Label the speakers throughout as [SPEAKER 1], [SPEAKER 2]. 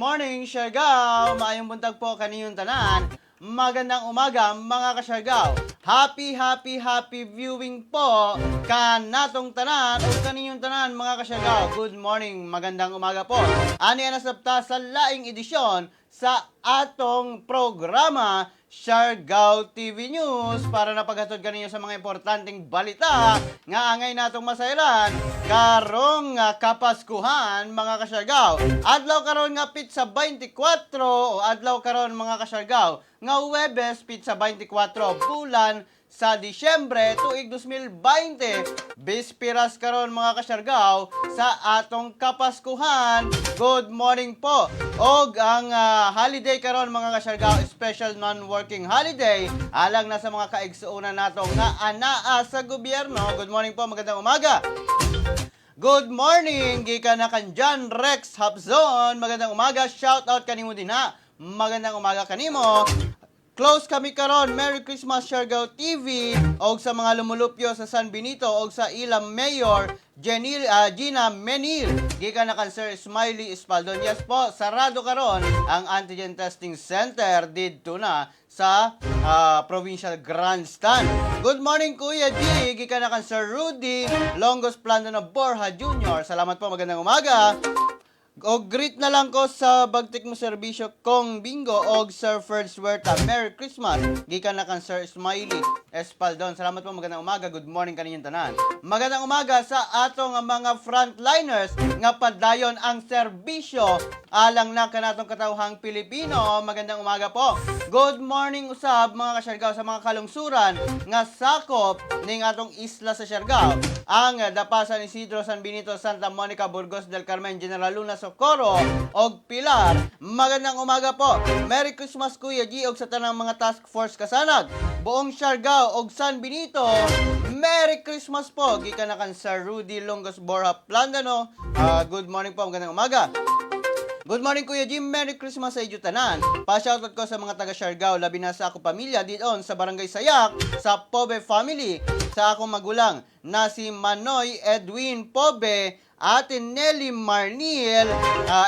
[SPEAKER 1] Morning, Siargao! Maayong buntag po kaninyong tanan. Magandang umaga, mga kasyargao. Happy, happy, happy viewing po kanatong tanan o kaninyong tanan, mga kasyargao. Good morning, magandang umaga po. Ani na sabta sa laing edisyon sa atong programa Siargao TV News para napaghatod kaninyo sa mga importanteng balita nga angay natong masayran karong Kapaskuhan, mga kasyargao. Adlaw karon nga pitsa 24 o adlaw karon, mga kasyargao, nga Huwebes, pitsa 24 bulan sa Disyembre tuig 2020. Bispiras karon, mga kasyargao, sa atong Kapaskuhan. Good morning po. Og ang holiday karon, mga kasyargao, special non-working holiday alang na sa mga kaigsuonan nato nga anaa sa gobyerno. Good morning po, magandang umaga. Good morning, gikan na kan John Rex Hapzon. Magandang umaga, shout out kanimo din ha. Magandang umaga kanimo. Close kami karon. Merry Christmas, Siargao TV og sa mga lumulupyo sa San Benito og sa ilang Mayor Jenil, Gina Menil. Gikan na kan Sir Smiley Espaldon. Yes po, sarado karon ang antigen testing center didto na sa Provincial Grandstand. Good morning, Kuya G. Gikan na kan Sir Rudy Longos Plano na Borja Jr. Salamat po, magandang umaga. Og greet na lang ko sa bagtik mo serbisyo kong bingo og Sir Ferds Huerta. Merry Christmas. Gikan na kan Sir Smiley Espaldon. Salamat po, magandang umaga. Good morning kaninyong tanan. Magandang umaga sa atong mga frontliners nga padayon ang serbisyo alang na kanatong katawhang Pilipino. Magandang umaga po. Good morning usab, mga kasyargao, sa mga kalungsuran nga sakop ning atong isla sa Siargao. Ang Dapa, San Isidro, San Benito, Santa Monica, Burgos del Carmen, General Luna, Socorro og Pilar. Magandang umaga po. Merry Christmas, Kuya G, og sa tanang mga task force kasanag. Buong Siargao og San Benito. Merry Christmas po. Gikan na kan Sir Rudy Longos Borja Plandano. Good morning po. Magandang umaga. Good morning, Kuya Jim. Merry Christmas sa inyo tanan. Pa-shoutout ko sa mga taga Siargao, labi na sa ako pamilya didon sa Barangay Sayak, sa Pobe family, sa akong magulang na si Manoy Edwin Pobe, Ate Nelly Marnil,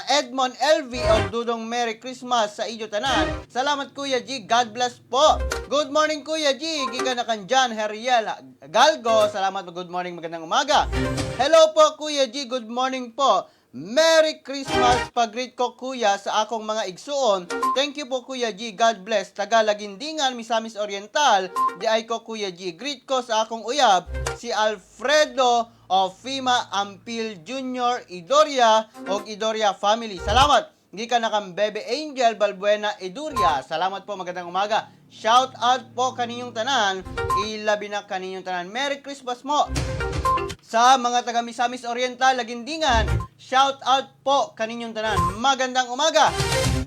[SPEAKER 1] Edmond LV og Dudong. Merry Christmas sa inyo tanan. Salamat, Kuya G. God bless po. Good morning, Kuya G. Gikan na kan John Heriel Galgo. Salamat po. Good morning. Magandang umaga. Hello po, Kuya G. Good morning po. Merry Christmas! Pag-greet ko, Kuya, sa akong mga igsuon. Thank you po, Kuya G. God bless. Taga Lagindingan, Misamis Oriental. Di ay ko, Kuya G. Greet ko sa akong uyab si Alfredo of Fima Ampil Jr. Idoria og Idoria family. Salamat. Gikan na kang Bebe Angel Balbuena Iduria. Salamat po, magandang umaga. Shout out po kaninyong tanan. Ilabi na kaninyong tanan. Merry Christmas mo sa mga taga Misamis Oriental, Lagindingan, shout out po kaninyong tanan. Magandang umaga.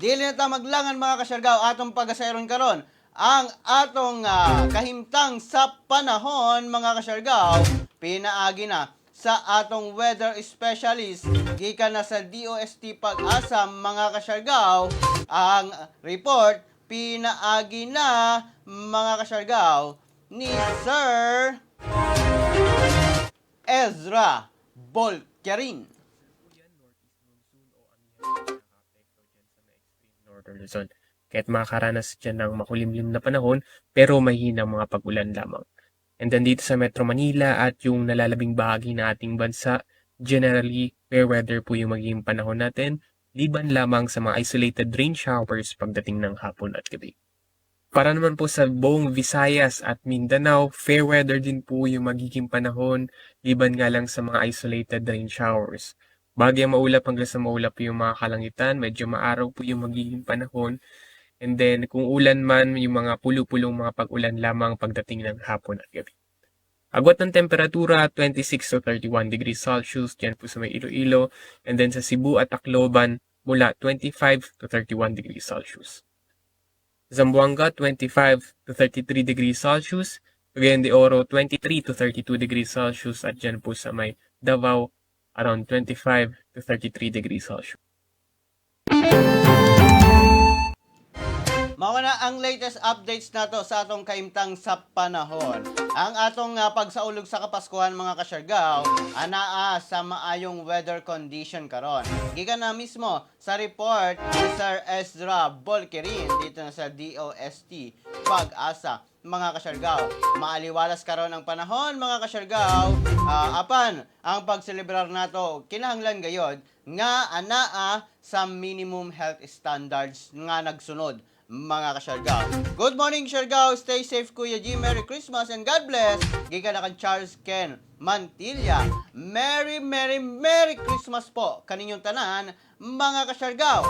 [SPEAKER 1] Dili na ta maglangan, mga kasyargao, atong pagasayron karon ang atong kahimtang sa panahon, mga kasyargao, pinaagi na sa atong weather specialist gikan na sa DOST Pag-asa, mga kasyargao. Ang report pinaagi na, mga kasyargao, ni Sir Ezra Bolkerin.
[SPEAKER 2] Yan, northeast monsoon o amihan nakaka-apekto dyan sa may extreme northern Luzon. Kaya't makakaranas dyan ng makulimlim na panahon pero mahinang mga pag-ulan lamang. And then dito sa Metro Manila at yung nalalabing bahagi na ating bansa, generally fair weather po yung magiging panahon natin, liban lamang sa mga isolated rain showers pagdating ng hapon at gabi. Para naman po sa buong Visayas at Mindanao, fair weather din po yung magiging panahon, liban nga lang sa mga isolated rain showers. Bahagyang maulap hanggang sa maulap po yung mga kalangitan, medyo maaraw po yung magiging panahon. And then kung ulan man, yung mga pulu-pulong mga pag-ulan lamang pagdating ng hapon at gabi. Agwat ng temperatura, 26 to 31 degrees Celsius dyan po sa may Iloilo. And then sa Cebu at Tacloban, mula 25 to 31 degrees Celsius. Zamboanga, 25 to 33 degrees Celsius. Cagayan de Oro, 23 to 32 degrees Celsius. At dyan po sa may Davao, around 25 to 33 degrees Celsius.
[SPEAKER 1] Mao na ang latest updates nato sa atong kaimtang sa panahon. Ang atong pagsaulog sa Kapaskuhan, mga kasyargaw, anaa sa maayong weather condition karon. Gikan na mismo sa report ni Sir Ezra Bolkerin dito na sa DOST Pag-asa, mga kasyargaw. Maaliwalas karon ang panahon, mga kasyargaw. Apan ang pagselebrar nato kinahanglan gayod nga anaa sa minimum health standards nga nagsunod, mga kasyargaw. Good morning, Siargao. Stay safe, Kuya G. Merry Christmas and God bless. Gikan na kang Charles Ken Mantilla. Merry, Merry, Merry Christmas po kaninyong tanan, mga kasyargaw.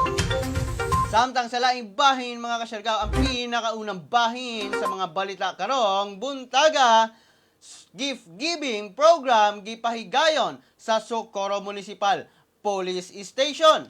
[SPEAKER 1] Samtang sa laing bahin, mga kasyargaw, ang pinakaunang bahin sa mga balita karong buntaga, gift giving program gipahigayon sa Socorro Municipal Police Station.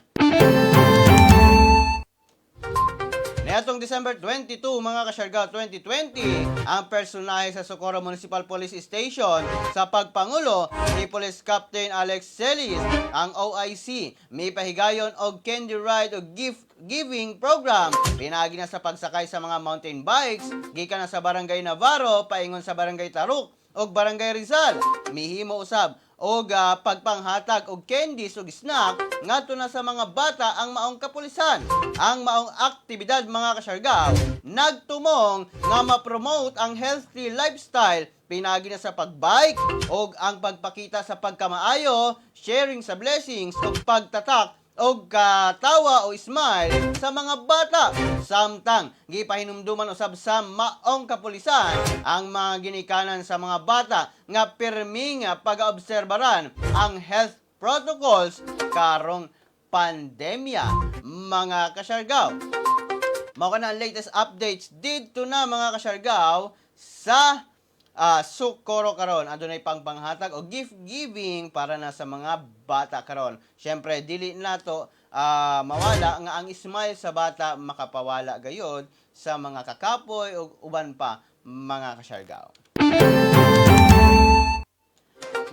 [SPEAKER 1] Niadtong December 22, mga kasyargaw, 2020, ang personahe sa Socorro Municipal Police Station sa pagpangulo ni Police Captain Alex Celis, ang OIC, may pahigayon og candy ride o gift giving program. Pinaagi na sa pagsakay sa mga mountain bikes, gikan na sa Barangay Navarro, paingon sa Barangay Taruk og Barangay Rizal. Mihimo usab og pagpanghatag og candies ug snack ngadto na sa mga bata ang maong kapulisan. Ang maong aktibidad, mga kasyargaw, nagtumong nga ma-promote ang healthy lifestyle pinaagi na sa pagbike og ang pagpakita sa pagkamaayo, sharing sa blessings ug pagtatak og katawa o smile sa mga bata. Samtang gipahinumduman usab sa maong kapulisan ang mga ginikanan sa mga bata nga pirming pag-obserbaran ang health protocols karong pandemya, mga kasyargaw. Mao na ang latest updates dito na, mga kasyargaw, sa Socorro karon. Adunay pangpanghatag o gift giving para na sa mga bata karon. Syempre dili nato mawala nga ang smile sa bata makapawala gayod sa mga kakapoy ug uban pa, mga kasyargaw.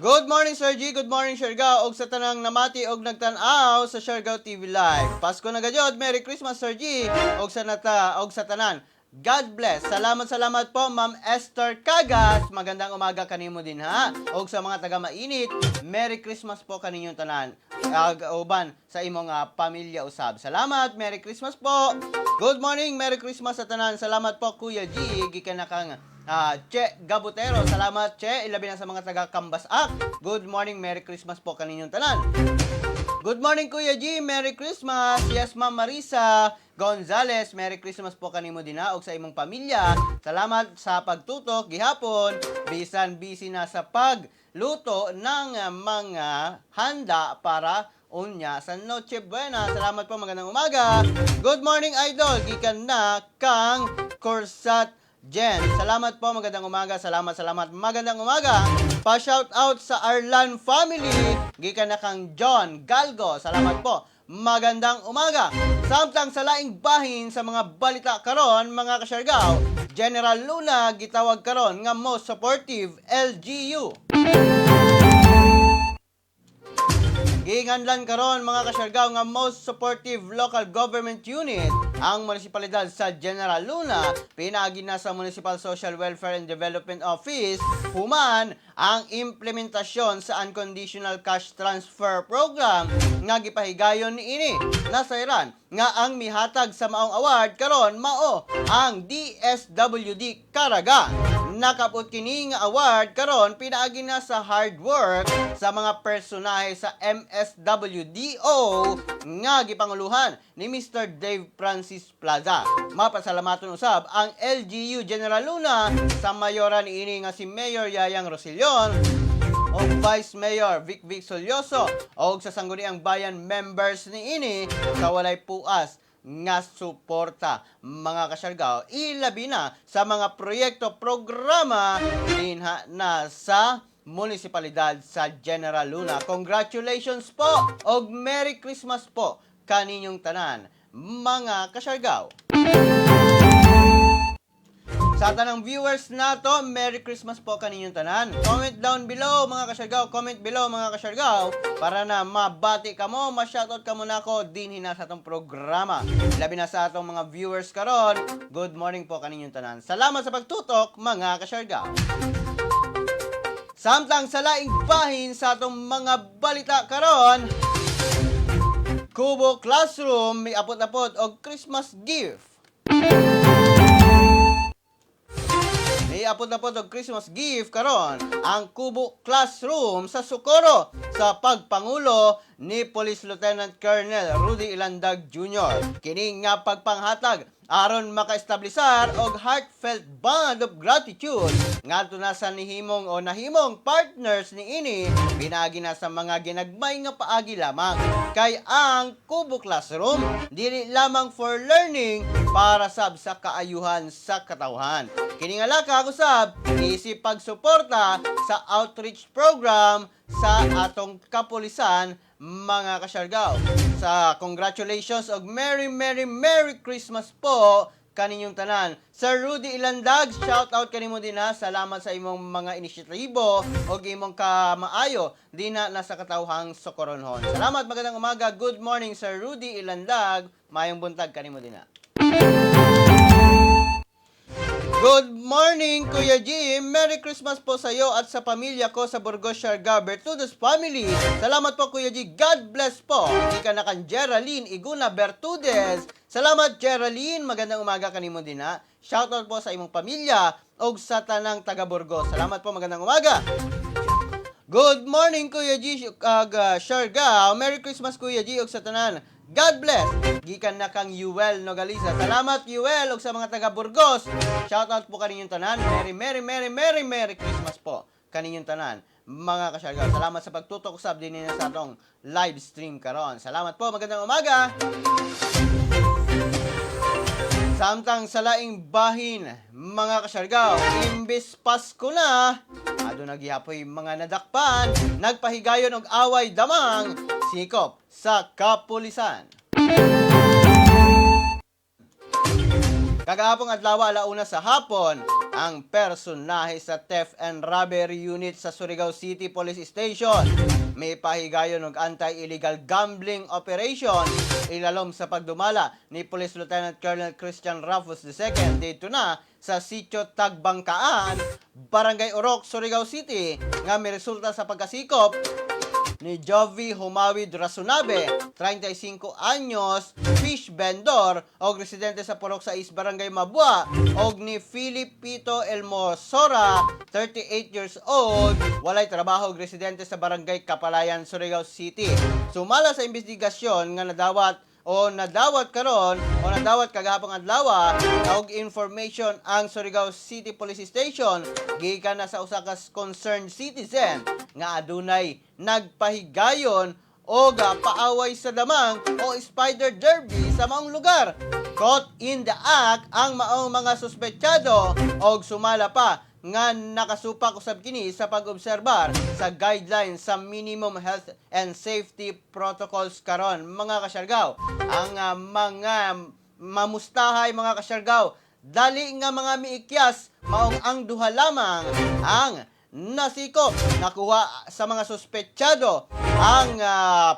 [SPEAKER 1] Good morning, Sir G. Good morning, Siargao. Og sa tanang namati og nagtan-aw sa Siargao TV Live. Pasko na gayod. Merry Christmas, Sir G. Og sa nata og sa tanan. God bless. Salamat, salamat po, Ma'am Esther Cagas. Magandang umaga kanimo din ha. Og sa mga taga Mainit, Merry Christmas po kaninyong tanan. Ag uban sa imong pamilya usab. Salamat. Merry Christmas po. Good morning. Merry Christmas sa tanan. Salamat po, Kuya G. Gikan na kang Che Gabutero. Salamat, Che. Ilabi na sa mga taga Kambasak. Good morning. Merry Christmas po kaninyong tanan. Good morning, Kuya G. Merry Christmas. Yes, Ma'am Marisa Gonzales. Merry Christmas po kanimo din ha, ug sa imong pamilya. Salamat sa pagtutok gihapon. Bisan busy na sa pagluto ng mga handa para unya sa Noche Buena. Salamat po, magandang umaga. Good morning, Idol. Gikan na kang Corsat Jen. Salamat po, magandang umaga. Salamat, salamat. Magandang umaga. Pa-shout out sa Arlan family. Gikan na kang John Galgo. Salamat po. Magandang umaga. Samtang sa laing bahin sa mga balita karon, mga kasyargaw, General Luna gitawag karon nga most supportive LGU. Giinganlan karon, mga kasyargaw, nga most supportive local government unit ang munisipalidad sa General Luna pinaagi na sa Municipal Social Welfare and Development Office human ang implementasyon sa Unconditional Cash Transfer Program nga gipahigayon niini. Nasayran nga ang mihatag sa maong award karon mao ang DSWD Caraga. Nakapot kini nga award karon pinaagi na sa hard work sa mga personahe sa MSWDO nga gipanguluhan ni Mr. Dave Francis Plaza. Mapasalamaton usab ang LGU General Luna sa mayora niini nga si Mayor Yayang Rosillon o Vice Mayor Vic Vic Solyoso o sa Sangguniang Bayan members niini sa walay puas nga suporta, mga kasyargaw, ilabi na sa mga proyekto programa dinha na sa munisipalidad sa General Luna. Congratulations po og Merry Christmas po kaninyong tanan, mga kasyargaw. Sa tanang viewers nato, Merry Christmas po kaninyong tanan. Comment down below, mga kasyargaw, comment below, mga kasyargaw, para na mabati kamo, ma-shoutout kamo nako dinhi na sa atong programa. Labi na sa atong mga viewers karon. Good morning po kaninyong tanan. Salamat sa pagtutok, mga kasyargaw. Samtang sa laing bahin sa atong mga balita karon, Kubo Classroom may apot-apot og Christmas gift. May apot-apot og Christmas gift karon ang Kubo Classroom sa Socorro sa pagpangulo ni Police Lieutenant Colonel Rudy Ilandag Jr. Kini nga pagpanghatag aron makaestablisar og heartfelt bond of gratitude ngadto na sa nihimong o nahimong partners niini pinaagi na sa mga ginagmay nga paagi lamang, kay ang Kubo Classroom dili lamang for learning, para sab sa kaayuhan sa katawhan. Kini nga lakag usab isip pagsuporta sa outreach program sa atong kapulisan, mga kasyargaw. Sa congratulations og Merry Merry Merry Christmas po kaninyong tanan. Sir Rudy Ilandag, shout out kanimo din ha. Salamat sa imong mga inisyatibo og imong kamaayo dina na sa katawhang Socoronhon. Salamat, magandang umaga. Good morning, Sir Rudy Ilandag. Mayong buntag kanimo din ha. Good morning, Kuya Jim. Merry Christmas po sa iyo at sa pamilya ko sa Burgos, Siargao, Bertudes family. Salamat po, Kuya G. God bless po. Gikan na kang Geraldine Iguna Bertudes. Salamat, Geraldine. Magandang umaga kanimo din ha. Shoutout po sa imong pamilya og sa tanang taga Burgos. Salamat po. Magandang umaga. Good morning, Kuya G ug Siargao. Merry Christmas, Kuya G, ug sa tanan. God bless. Gikan na kang Yuel Nogalisa. Salamat, Yuel, ug sa mga taga Burgos. Shout out po kaninyong tanan. Merry Merry Merry Merry Merry Christmas po kaninyong tanan, mga kasyargaw. Salamat sa pagtutok usab din sa atong live stream karon. Salamat po. Magandang umaga. Samtang sa laing bahin, mga kasyargaw, imbis Pasko na, aduna gihapoy mga nadakpan, nagpahigayon og away damang, sikop sa kapulisan. Kagahapong adlaw, 1:00 sa hapon, ang personahe sa Theft and Robbery Unit sa Surigao City Police Station may pahigayon og anti-illegal gambling operation ilalom sa pagdumala ni Police Lieutenant Colonel Christian Rafus II dito na sa Sitio Tagbangkaan, Barangay Orok, Surigao City, nga miresulta sa pagkasikop ni Jovi Humawid Rasunabe, 35 anyos, fish vendor og residente sa Purok 6, Barangay Mabua, og ni Filipito Elmosora, 38 years old, walay trabaho og residente sa Barangay Kapalayan, Surigao City. Sumala sa investigasyon nga nadawat o nadawat karon o nadawat kagahapong adlaw og information ang Surigao City Police Station gikan na sa usa ka concerned citizen nga adunay nagpahigayon og paaway sa damang o spider derby sa maong lugar. Caught in the act ang maong mga suspetsado og sumala pa nga nakasupak usab kini sa pag-obserbar sa guidelines sa minimum health and safety protocols karon, mga kasyargaw. Ang mga mamustahay, mga kasyargaw, dali nga mga miikyas, maong ang duha lamang ang nasikop. Nakuha sa mga suspetsado ang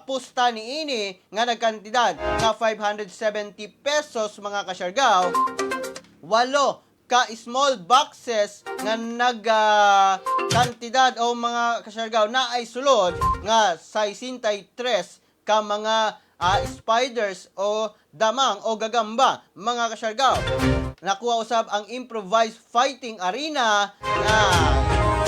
[SPEAKER 1] pusta niini nga nagkantidad nga 570 pesos, mga kasyargaw, walo ka small boxes nga nag kantidad o, mga kasyargaw, na ay sulod nga 63 ka mga spiders o damang o gagamba, mga kasyargaw. Nakuha usab ang improvised fighting arena na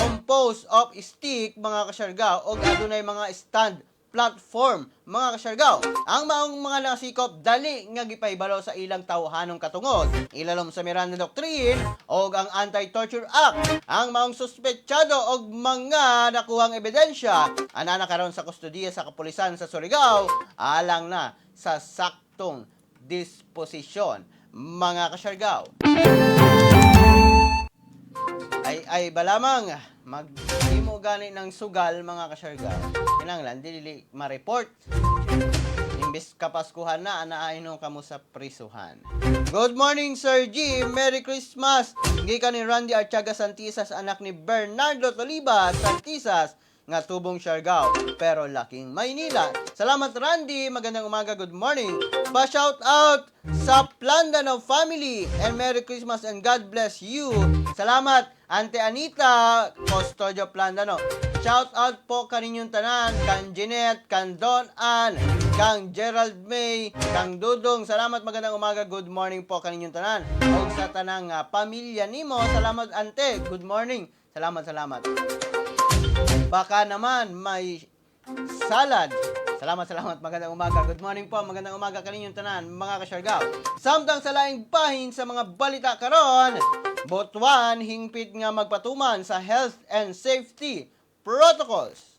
[SPEAKER 1] composed of stick, mga kasyargaw, og adunay mga stand platform, mga kasyargaw. Ang maong mga nasikop dali nga gipahibalo sa ilang tawhanong katungod ilalom sa Miranda Doctrine og ang Anti-Torture Act. Ang maong suspetsado og mga nakuhang ebidensya ana na karon sa kustodiya sa kapulisan sa Surigao alang na sa saktong disposisyon, mga kasyargaw. Ay ay balamang maghimo gani ng sugal, mga kasyargaw. Kinahanglan dili ma-report. Imbes Imbes kapaskuhan na, anaay no kamo sa prisuhan. Good morning, Sir G. Merry Christmas. Gikan ni Randy Archaga Santisas, anak ni Bernardo Toliba Santisas, nga tubong Siargao, pero laking Maynila. Salamat, Randy, magandang umaga, good morning. Pa-shout out sa Plandano family and Merry Christmas and God bless you. Salamat, Ante Anita Custodio Plandano. Shout out po kaninyong tanan, kan Jeanette, kan Don Ann, kang Gerald May, kang Dudong. Salamat, magandang umaga, good morning po kaninyong tanan. Og sa tanang pamilya nimo, salamat, Ante, good morning. Salamat, salamat. Baka naman may salad. Salamat, salamat. Magandang umaga. Good morning po. Magandang umaga kaninyong tanan, mga kasyargaw. Samtang sa laing bahin sa mga balita karon, Butuan hingpit nga magpatuman sa health and safety protocols.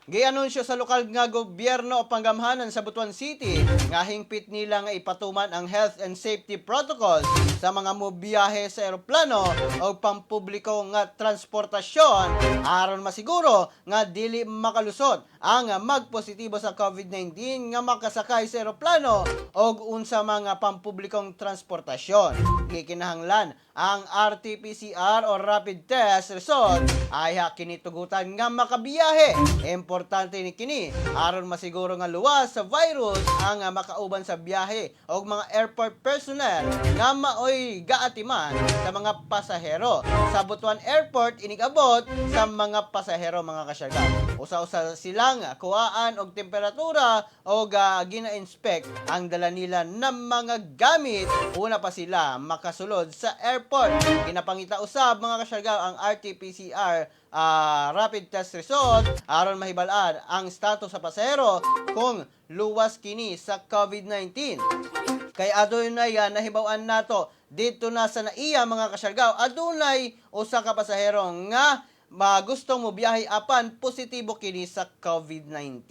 [SPEAKER 1] Gianunsyo sa lokal nga gobyerno o panggamhanan sa Butuan City nga hingpit nila nga ipatuman ang health and safety protocols sa mga mobiyahe sa eroplano o pampubliko nga transportasyon aron masiguro nga dili makalusot ang magpositibo sa COVID-19 nga makasakay sa eroplano og unsa mga pampublikong transportasyon. Gikinahanglan ang RT-PCR o rapid test result ay kinitugutan nga makabiyahe. Importante ni kini aron masiguro nga luwas sa virus ang makauban sa biyahe og mga airport personnel nga maoy gaatiman sa mga pasahero. Sa Butuan Airport inigabot sa mga pasahero, mga kasyargaw. Usa-usa silang kuhaan og temperatura o gina-inspect ang dala nila ng mga gamit una pa sila makasulod sa airport. Ginapangita usab, mga kasyargaw, ang RT-PCR rapid test result aron mahibal-an ang status sa pasahero kung luwas kini sa COVID-19. Kay adunay nahibaw-an nato dito na sa NAIA, mga kasyargaw, adunay usa ka pasahero nga magustong mo biyahe apan positibo kini sa COVID-19.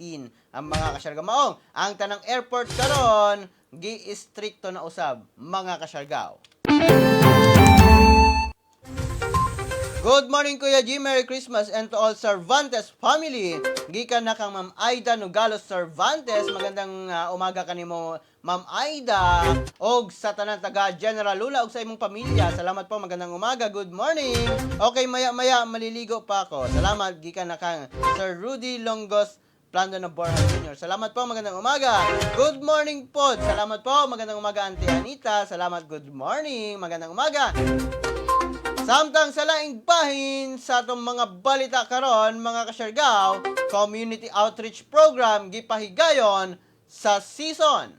[SPEAKER 1] Ang mga kasyargaw, maong ang tanang airport karon gi-istrikto na usab, mga kasyargaw. Good morning, Kuya G. Merry Christmas and to all Cervantes family. Gikan na kang Ma'am Aida Nogalos Cervantes. Magandang umaga kanimo, Ma'am Aida. Og sa tanan taga General Lula og sa imong pamilya. Salamat po. Magandang umaga. Good morning. Okay, maya-maya maliligo pa ako. Salamat. Gikan na kang Sir Rudy Longos Plando ng Borja Jr. Salamat po, magandang umaga. Good morning po. Salamat po, magandang umaga, Auntie Anita. Salamat, good morning. Magandang umaga. Samtang sa laing bahin sa atong mga balita karon, mga kasyargaw, community outreach program gipahigayon sa season.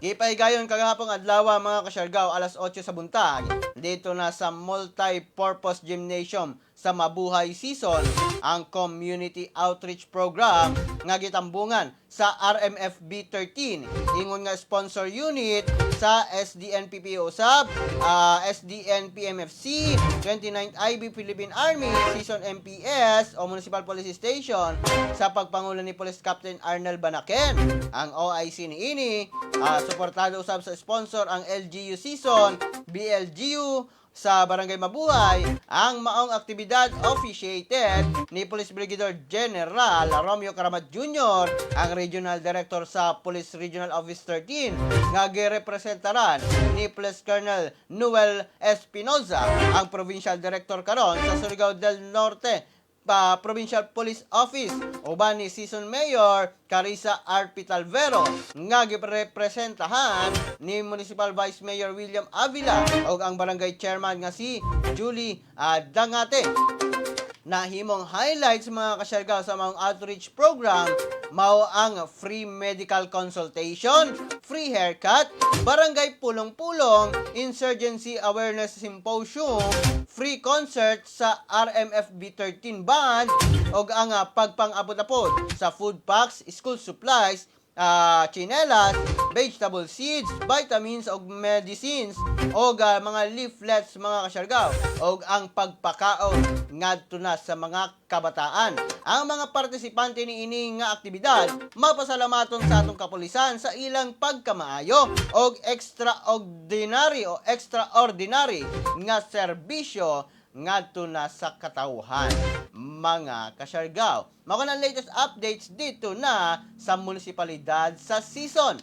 [SPEAKER 1] Gipahigayon kagahapon adlaw, mga kasyargaw, alas 8 sa buntag dito na sa multi-purpose gymnasium sa Mabuhay Season ang community outreach program nga gitambungan sa RMFB 13, ingon nga sponsor unit sa SDNPPO SAB, SDNPMFC, 29th IB Philippine Army, Season MPS o Municipal Police Station sa pagpangulo ni Police Captain Arnel Banaken. Ang OIC ni ini, suportado usab sa sponsor ang LGU Season, BLGU, sa Barangay Mabuhay. Ang maong aktibidad officiated ni Police Brigadier General Romeo Caramat Jr., ang Regional Director sa Police Regional Office 13, nga girepresentaran ni Police Colonel Noel Espinoza, ang Provincial Director karon sa Surigao del Norte pa Provincial Police Office, uban ni Season Mayor Carissa R. Pitalvero nga girepresentahan ni Municipal Vice Mayor William Avila ug ang Barangay Chairman nga si Julie Dangate. Nahimong highlights, mga kasyargaw, sa mga outreach program mao ang free medical consultation, free haircut, barangay pulong-pulong, insurgency awareness symposium, free concert sa RMFB 13 band ug ang pagpang-abot-abot sa food packs, school supplies, chinelas, vegetable seeds, vitamins ug medicines og mga leaflets, mga kasyargaw, ug ang pagpakaon ngadto na sa mga kabataan. Ang mga partisipante niini nga aktibidad mapasalamaton sa atong kapulisan sa ilang pagkamaayo og extraordinary o extraordinary nga serbisyo. ngadto na sa katawhan, mga kasyargaw. Mao na latest updates dito na sa munisipalidad sa Sison.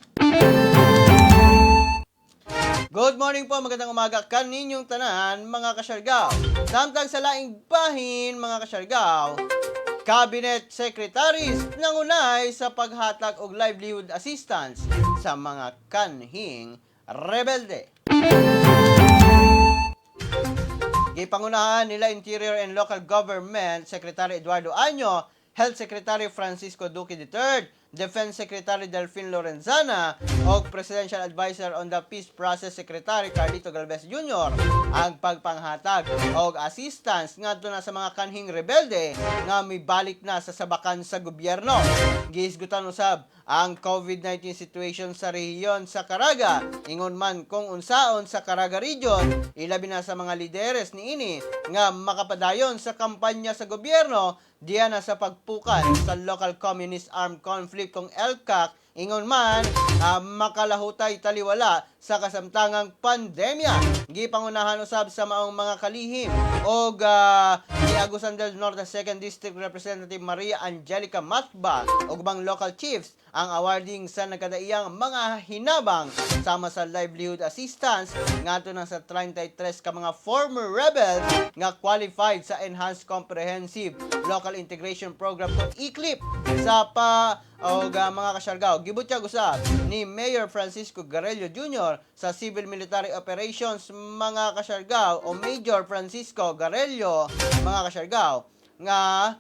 [SPEAKER 1] Good morning po, magandang umaga kaninyong tanan, mga kasyargaw. Samtang sa laing bahin, mga kasyargaw, Cabinet Secretaries nangunay sa paghatag og livelihood assistance sa mga kanhing rebelde. Gipangunahan nila Interior and Local Government Secretary Eduardo Año, Health Secretary Francisco Duque III, Defense Secretary Delfin Lorenzana, ug Presidential Advisor on the Peace Process Secretary Carlito Galvez Jr. ang pagpanghatag og assistance ngadto na sa mga kanhing rebelde nga mibalik na sa sabakan sa gobyerno. Gihisgutan usab ang COVID-19 situation sa rehiyon sa Caraga. Ingon man kung unsaon sa Caraga Region, ilabi na sa mga lideres niini nga makapadayon sa kampanya sa gobyerno diya na sa pagpukan sa Local Communist Armed Conflict kung ELCAC, ingon man makalahutay taliwala sa kasamtangang pandemya. Gipangunahan usab sa maong mga kalihim og ni Agusan del Norte 2nd District Representative Maria Angelica Matba ug ubang local chiefs ang awarding sa nagkadaiyang mga hinabang sama sa livelihood assistance ngadto na sa 33 ka mga former rebels nga qualified sa Enhanced Comprehensive Local Integration Program kung ECLIP sa pa og mga kasyargaw. Gibutyag usab ni Mayor Francisco Garello Jr. sa Civil Military Operations, mga kasyargaw, o Major Francisco Garello, mga kasyargaw, nga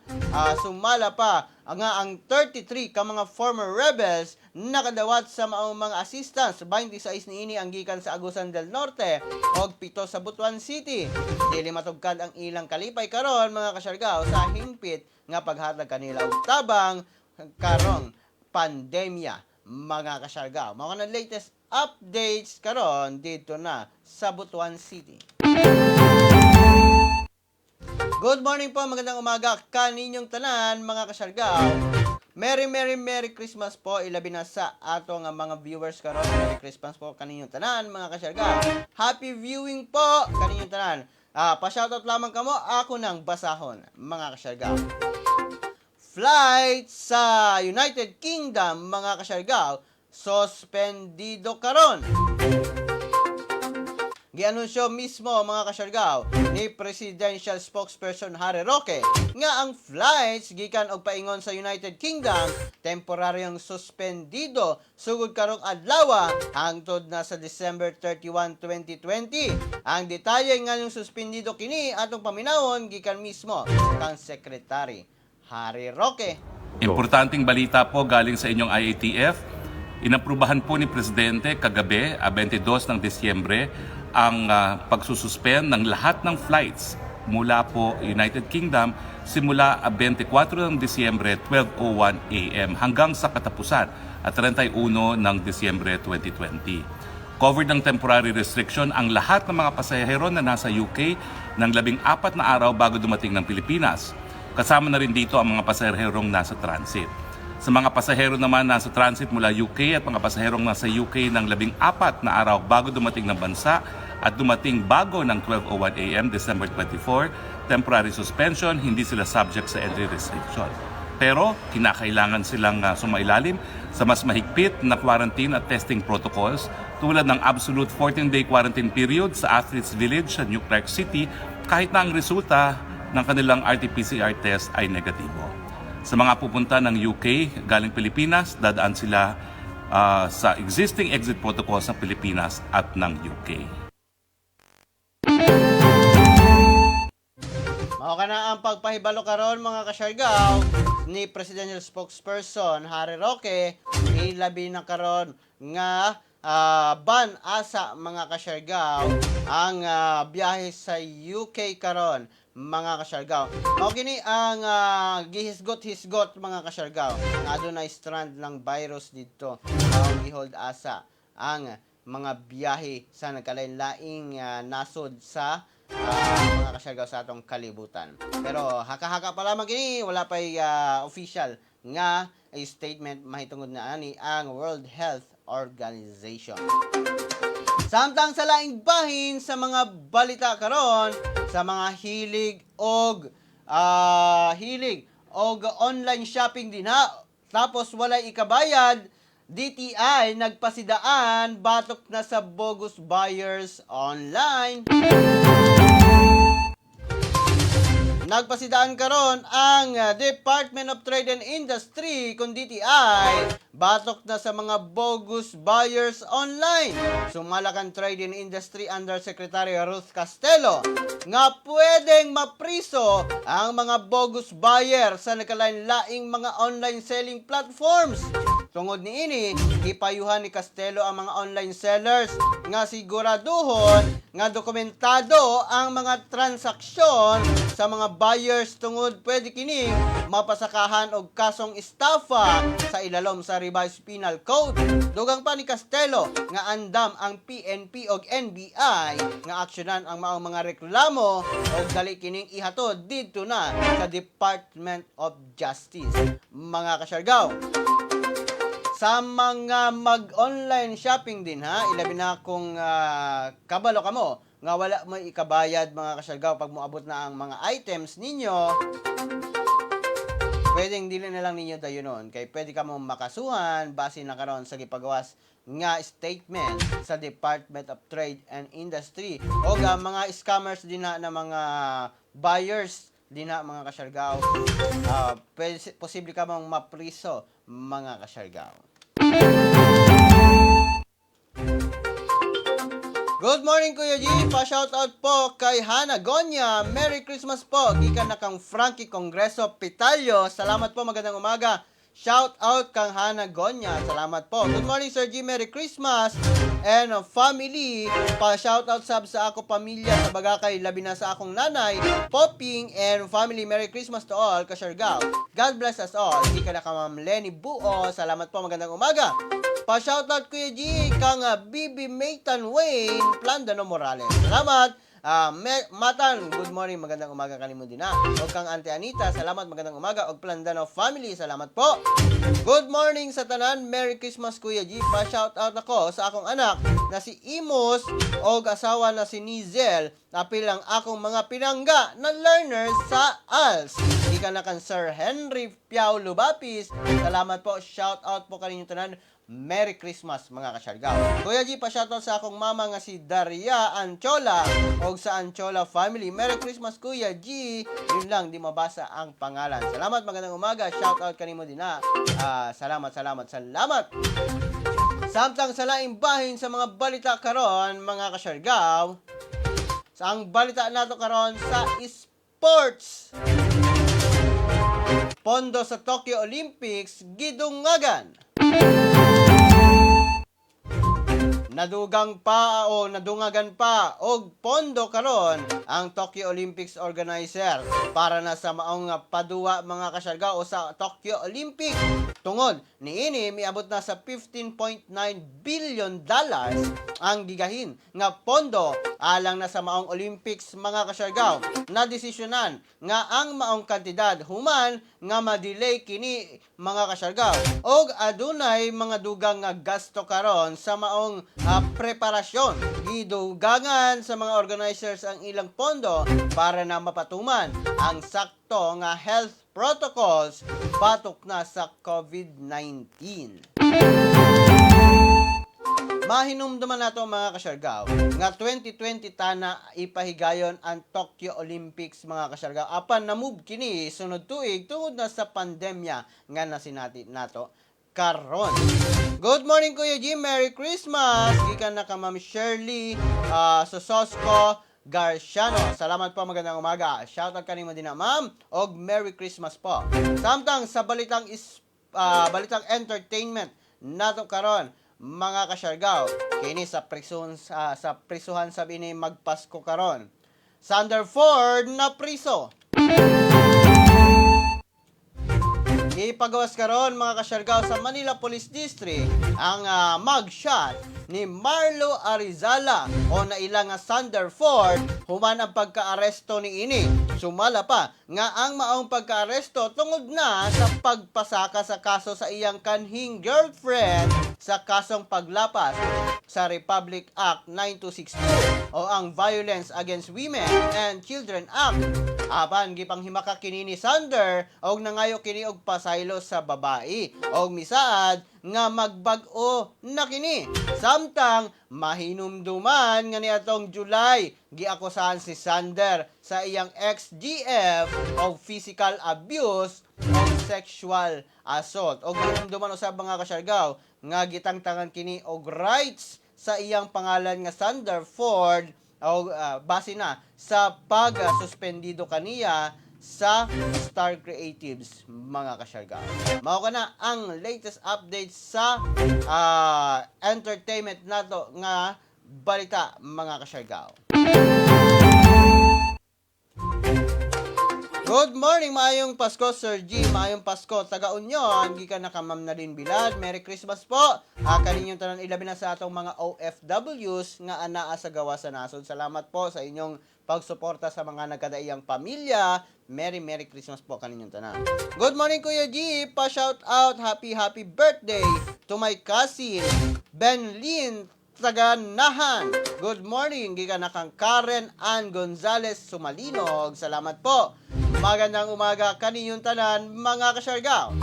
[SPEAKER 1] sumala pa nga ang 33 ka mga former rebels nakadawat sa maong mga assistance. 26 niini ang gikan sa Agusan del Norte og 7 sa Butuan City. Dili matugkad ang ilang kalipay karon, mga kasyargaw, sa hingpit nga paghatag kanila og tabang karong pandemya, mga kasyargaw. Mao na latest updates karon dito na sa Butuan City. Good morning po, magandang umaga kaninyong tanan, mga kasyargaw. Merry Merry Merry Christmas po, ilabi na sa ato nga mga viewers karon. Merry Christmas po kaninyong tanan, mga kasyargaw. Happy viewing po kaninyong tanan. Pa-shoutout lamang kamo, ako nang basahon, mga kasyargaw. Flight sa United Kingdom, mga kasyargaw, suspendido karon. Gianunsyo mismo, mga kasyargaw, ni Presidential Spokesperson Harry Roque nga ang flights gikan og paingon sa United Kingdom temporaryong suspendido sugod karong adlaw hangtod na sa December 31, 2020. Ang detalye nganong suspendido kini, atong paminawon gikan mismo kang Secretary Harry Roque.
[SPEAKER 3] Importanteng balita po galing sa inyong IATF. Inaprubahan po ni Presidente kagabi, 22 ng Disyembre, ang pagsususpend ng lahat ng flights mula po United Kingdom simula 24 ng Disyembre, 12:01 a.m. hanggang sa katapusan at 31 ng Disyembre 2020. Covered ng temporary restriction ang lahat ng mga pasahero na nasa UK ng 14 na araw bago dumating ng Pilipinas. Kasama na rin dito ang mga pasaherong nasa transit. Sa mga pasahero naman nasa transit mula UK at mga pasaherong nasa UK ng 14 na araw bago dumating ng bansa at dumating bago ng 12:01 a.m. December 24, temporary suspension, hindi sila subject sa entry restriction. Pero kinakailangan silang sumailalim sa mas mahigpit na quarantine at testing protocols tulad ng absolute 14-day quarantine period sa Athletes Village sa New Clark City kahit na ang resulta ng kanilang RT-PCR test ay negatibo. Sa mga pupunta ng UK galing Pilipinas, dadaan sila sa existing exit protocols ng Pilipinas at ng UK.
[SPEAKER 1] Mao kana ang pagpahibalo karon, mga kasyargaw, ni Presidential Spokesperson Harry Roque, ilabi na karon nga ban asa, mga kasyargaw, ang biyahe sa UK karon, mga kasyargaw. Mao kini ang gihisgot-hisgot, mga kasyargaw, nga adunay strand ng virus dito. Mao gihold asa ang mga biyahe sa nagkalain-laing nasod sa mga kasyargaw sa atong kalibutan. Pero haka-haka pa lamang kini, wala pa'y official nga statement mahitungod na ani ang World Health Organization. Samtang sa laing bahin sa mga balita karon, sa mga hilig og online shopping din ha, tapos walay ikabayad, DTI nagpasidaan batok na sa bogus buyers online. Nagpasidaan karon ang Department of Trade and Industry kung DTI batok na sa mga bogus buyers online. Sumala kang Trade and Industry Undersecretary Ruth Castelo nga pwedeng mapriso ang mga bogus buyer sa nakalain-laing mga online selling platforms. Tungod niini, gipayuhan ni Castelo ang mga online sellers nga siguraduhon nga dokumentado ang mga transaksyon sa mga buyers tungod pwede kining mapasakahan og kasong estafa sa ilalom sa Revised Penal Code. Dugang pa ni Castelo nga andam ang PNP og NBI nga aksyonan ang maong mga reklamo og dali kining ihatod didto na sa Department of Justice. Mga kasyargaw, sa mga mag-online shopping din ha, ilabi na kung kabalo kamo nga wala mo ikabayad, mga kasyargaw, pag moabot na ang mga items ninyo, pwedeng dili na lang ninyo dayonon kay pwede ka mong makasuhan base na karon sa gipagawas nga statement sa Department of Trade and Industry. O ang mga scammers din na mga buyers din na, mga kasyargaw, pwede, posible ka mong mapriso, mga kasyargaw. Good morning, Kuya G. Pa-shout out po kay Hana Gonya. Merry Christmas po. Gikan na kang Frankie Congreso Pitalyo. Salamat po, magandang umaga. Shout out kang Hana Gonya. Salamat po. Good morning, Sir G. Merry Christmas and family. Pa-shout out sab sa ako pamilya sa Bagakay, labi na sa akong nanay, Popping and family. Merry Christmas to all. Kasyargao. God bless us all. Gikan na kang Ma'am Lenny Buo. Salamat po. Magandang umaga. Pa-shoutout, Kuya G, kang Bibi Maytan Wayne Plandano Morales. Salamat. Matan, good morning, magandang umaga kanimo din na. Og kang Ante Anita, salamat, magandang umaga. Og Plandano family, salamat po. Good morning sa tanan. Merry Christmas, Kuya G. Pa-shoutout ako sa akong anak na si Imos og asawa na si Nizel. Apil ang akong mga pinangga na learners sa ALS. Gikan na kan Sir Henry Piao Lubapis. Salamat po. Shout out po kaninyo tanan. Merry Christmas, mga kasyargaw. Kuya G, pa-shoutout sa akong mama nga si Daria Anchola og sa Anchola family. Merry Christmas, Kuya G. Yun lang, di mabasa ang pangalan. Salamat, magandang umaga. Shoutout kanimo din na. Salamat, salamat, salamat. Samtang sa laing bahin sa mga balita karon, mga kasyargaw, sa ang balita nato karon sa sports. Pondo sa Tokyo Olympics gidungagan. Nadugang pa o nadungagan pa og pondo karon ang Tokyo Olympics organizer para na sa maong paduwa, mga kasyarga, o sa Tokyo Olympic. Tungod niini, miabot na sa $15.9 billion ang gigahin nga pondo alang na sa maong Olympics, mga kasyargaw. Nadesisyonan nga ang maong kantidad human nga ma-delay kini, mga kasyargaw, og adunay mga dugang nga gasto karon sa maong preparasyon. Gidugangan sa mga organizers ang ilang pondo para na mapatuman ang sakto nga health protocols batok na sa COVID-19. Mahinumduman nato, mga kasyargaw, nga 2020 tana ipahigayon ang Tokyo Olympics, mga kasyargaw. Apan na-move kini sunod tuig tungod na sa pandemya nga nasinati nato karon. Good morning, Kuya Jim, Merry Christmas. Gikan na ka Ma'am Shirley Sososco Garciano. Salamat po, magandang umaga. Shoutout kanimo din na, ma'am, og Merry Christmas po. Samtang sa balitang entertainment nato karon, mga kasyargaw, kini sa prisuhan sa bini magpasko karon. Sander Ford na priso. Ipagawas karon, mga kasyargaw, sa Manila Police District ang mugshot ni Marlo Arizala o naila nga Sander Ford human ang pagkaaresto ni ini. Sumala pa nga ang maong pagkaaresto tungod na sa pagpasaka sa kaso sa iyang kanhing girlfriend sa kasong paglapas. sa Republic Act 9262 o ang Violence Against Women and Children Act. Apan gipanghimaka kini ni Sander og nangayo kini og pasaylo sa babae og misaad nga magbag-o na kini. Samtang mahinumduman nga niadtong July, giakusahan si Sander sa iyang ex-GF og physical abuse og sexual assault. Og mahinumduman usab, mga kasyargaw, nga gitangtangan kini og rights sa iyang pangalan nga Sander Ford o base na sa pag-suspendido kaniya sa Star Creatives, mga kasyargaw. Mao kana ang latest updates sa entertainment nato nga balita, mga kasyargaw. Good morning, maayong Pasko, Sir G. Maayong Pasko, taga Union, gikan na ka Ma'am Nadine Bilad. Merry Christmas po. Kaninyong tanan, ilabi na sa atong mga OFWs nga anaa sa gawa sa nasod. Salamat po sa inyong pagsuporta sa mga nagkadaiyang pamilya. Merry Merry Christmas po kaninyong tanan. Good morning, Kuya G. Pa shout out, happy happy birthday to my cousin Ben Lin Taganahan. Good morning, gikan na kang Karen Ann Gonzales Sumalinog. Salamat po. Magandang umaga kaninyong tanan, mga kasyargaw.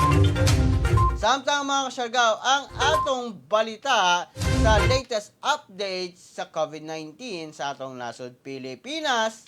[SPEAKER 1] Samtang, mga kasyargaw, ang atong balita sa latest updates sa COVID-19 sa atong nasod Pilipinas.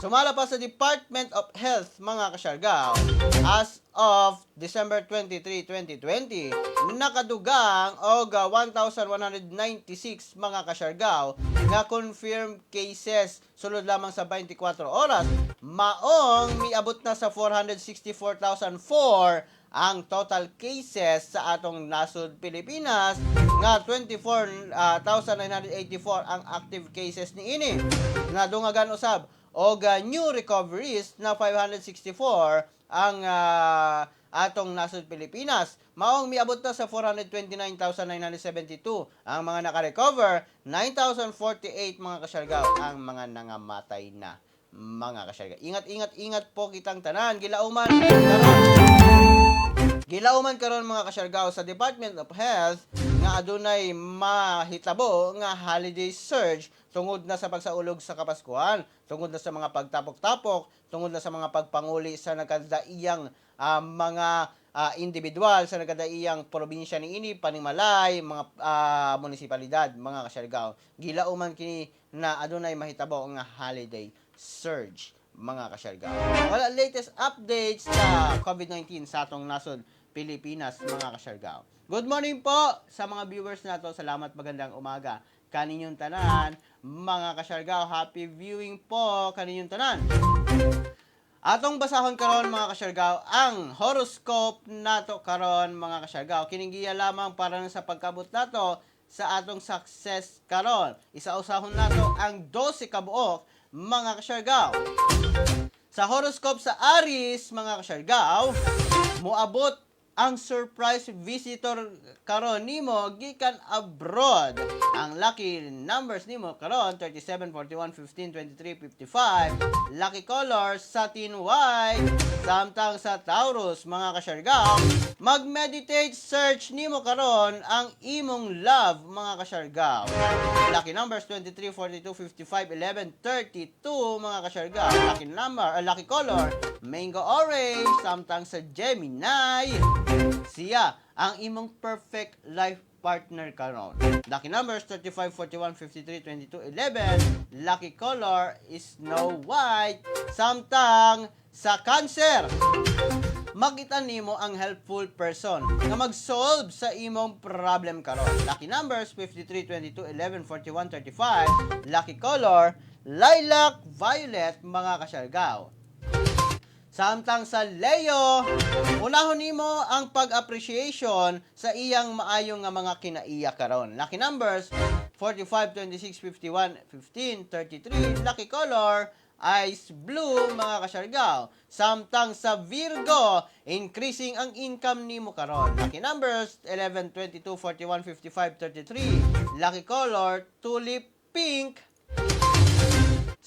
[SPEAKER 1] Sumala pa sa Department of Health, mga kasyargaw, as of December 23, 2020, nakadugang og 1,196, mga kasyargaw, nga confirmed cases sulod lamang sa 24 oras. Maong miabot na sa 464,004 ang total cases sa atong nasod Pilipinas nga 24,984 ang active cases niini. Nadungagan usab og new recoveries na 564 ang atong nasod Pilipinas. Maong miabot na sa 429,972 ang mga naka-recover, 9,048, mga kasyargaw, ang mga nangamatay na, mga kasyargaw. Ingat, ingat, ingat po kitang tanan. Gilauman karon, mga kasyargaw, sa Department of Health nga adunay mahitabo nga holiday surge tungod na sa pagsaulog sa Kapaskuhan, tungod na sa mga pagtapok-tapok, tungod na sa mga pagpanguli sa nagkadaiyang mga individual sa nagkadaiyang probinsya niini, panimalay, mga munisipalidad, mga kasyargaw. Gilauman kini na adunay mahitabo nga holiday surge, mga kasyargaw. Wala latest updates sa COVID-19 sa atong nasod Pilipinas, mga kasyargaw. Good morning po sa mga viewers nato. Salamat, magandang umaga kaninyong tanan, mga kasyargaw. Happy viewing po kaninyong tanan. Atong basahon karon, mga kasyargaw, ang horoscope nato karon, mga kasyargaw. Kining giya lamang para na sa pagkabot nato sa atong success karon. Isausahon nato ang 12 kabuok, mga kasyargaw. Sa horoscope sa Aries, mga kasyargaw, moabot ang surprise visitor karon nimo gikan abroad. Ang lucky numbers nimo karon: 37, 41, 15, 23, 55. Lucky color, satin white. Samtang sa Taurus, mga kasyargaw, mag-meditate search nimo karon ang imong love, mga kasyargaw. Lucky numbers: 23, 42, 55, 11, 32, mga kasyargaw. Lucky number, lucky color, mango orange. Samtang sa Gemini, siya ang imong perfect life partner karon. Lucky numbers: 35, 41, 53, 22, 11. Lucky color is snow white. Samtang sa Cancer, makita nimo ang helpful person nga mag-solve sa imong problem karon. Lucky numbers: 53, 22, 11, 41, 35. Lucky color, lilac, violet, mga kasyargaw. Samtang sa Leo, unahon nimo ang pag-appreciation sa iyang maayo nga mga kinaiya karon. Lucky numbers: 45, 26, 51, 15, 33. Lucky color, ice blue, mga kasyargaw. Samtang sa Virgo, increasing ang income nimo karon. Lucky numbers: 11, 22, 41, 55, 33. Lucky color, tulip pink.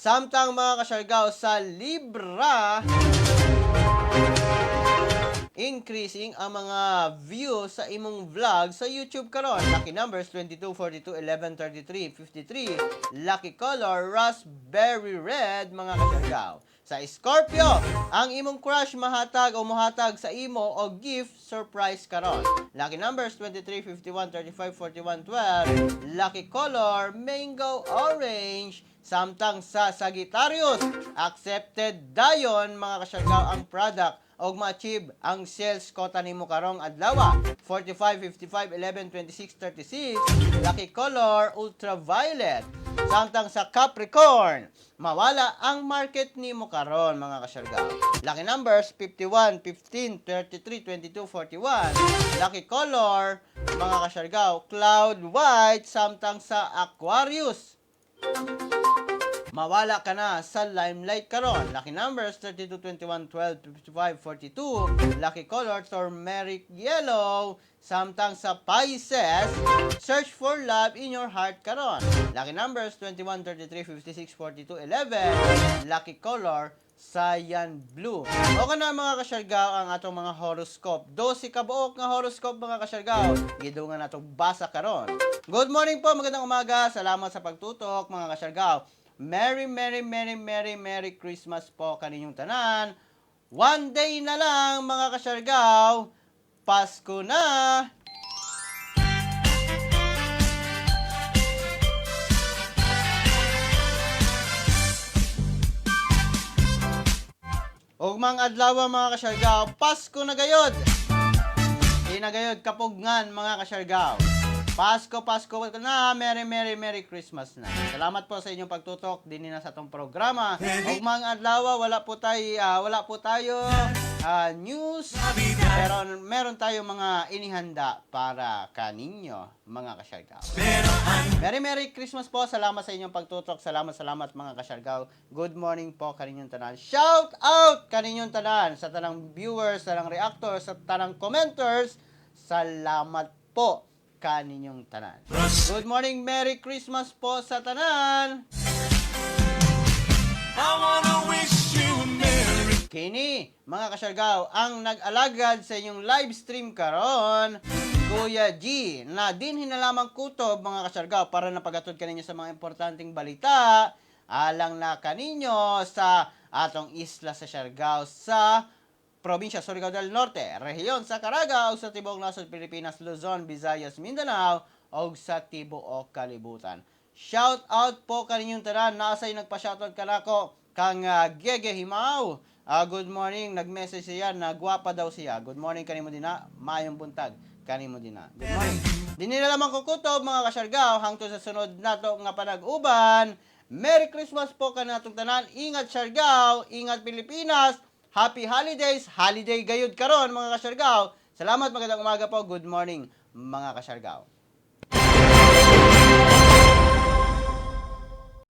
[SPEAKER 1] Samtang, mga kasyargaw, sa Libra, increasing ang imong Increasing ang mga views sa imong vlog sa YouTube karon. Lucky numbers 22, 42, 11, 33, 53. Lucky color raspberry red, mga kasyargaw. Sa Scorpio, ang imong crush mahatag o muhatag sa imo og gift surprise karon. Lucky numbers 23, 51, 35, 41, 12. Lucky color mango orange. Samtang sa Sagittarius, accepted dayon, mga kasyargaw, ang product og ma-achieve ang sales quota nimo karong adlaw. 45, 55, 11, 26, 36. Lucky color ultraviolet. Samtang sa Capricorn, mawala ang market nimo karon, mga kasyargaw. Lucky numbers 51, 15, 33, 22, 41. Lucky color, mga kasyargaw, cloud white. Samtang sa Aquarius, mawala ka na sa limelight karon. Lucky numbers 32, 21, 12, 55, 42. Lucky color turmeric yellow. Samtang sa Pisces, search for love in your heart karon. Lucky numbers 21, 33, 56, 42, 11. Lucky color cyan blue. O na, mga kasyargaw, ang atong mga horoscope. 12 kabuok nga horoscope, mga kasyargaw. Gidungan natong basa karon. Good morning po, magandang umaga. Salamat sa pagtutok, mga kasyargaw. Merry, Merry, Merry, Merry, Merry Christmas po kaninyong tanan. One day na lang, mga kasyargaw. Pasko na! Ugmang adlaw, mga kasyargaw, Pasko na gayod! Di na gayod kapugngan, mga kasyargaw. Pasko, Pasko na, Merry, Merry, Merry Christmas na. Salamat po sa inyong pagtutok din na sa atong programa. Ugmang adlaw, wala po tayo news, pero meron tayo mga inihanda para kaninyo, mga kasyargaw. Merry Merry Christmas po. Salamat sa inyong pagtutok. Salamat, salamat, mga kasyargaw. Good morning po kaninyong tanan. Shout out kaninyong tanan sa tanang viewers, sa tanang reactors, sa tanang commenters. Salamat po kaninyong tanan. Good morning, Merry Christmas po sa tanan.
[SPEAKER 4] I wanna wish you a merry
[SPEAKER 1] Kini, mga kasyargaw, ang nag-alagad sa inyong live stream karon, Kuya G, na din hinalamang kutob, mga kasyargaw, para napagatod kaninyo sa mga importanteng balita alang na kaninyo sa atong isla sa Siargao, sa probinsya Surigao del Norte, rehiyon sa Caraga, sa tibuok nasod Pilipinas, Luzon, Visayas, Mindanao, o sa tibuok kalibutan. Shout out po kaninyong tanan. Nasa'y nagpa-shoutout kanako kang Gege Himaw. Good morning. Nag-message siya na gwapa daw siya. Good morning kanimo din na. Maayong buntag kanimo din na. Good morning. Dinhi na lamang ko kutob, mga kasyargaw, hangtod sa sunod nato nga panag-uban. Merry Christmas po kanatong tanan. Ingat Siargao, ingat Pilipinas. Happy holidays. Holiday gayud karon, mga kasyargaw. Salamat, magandang umaga po. Good morning, mga kasyargaw.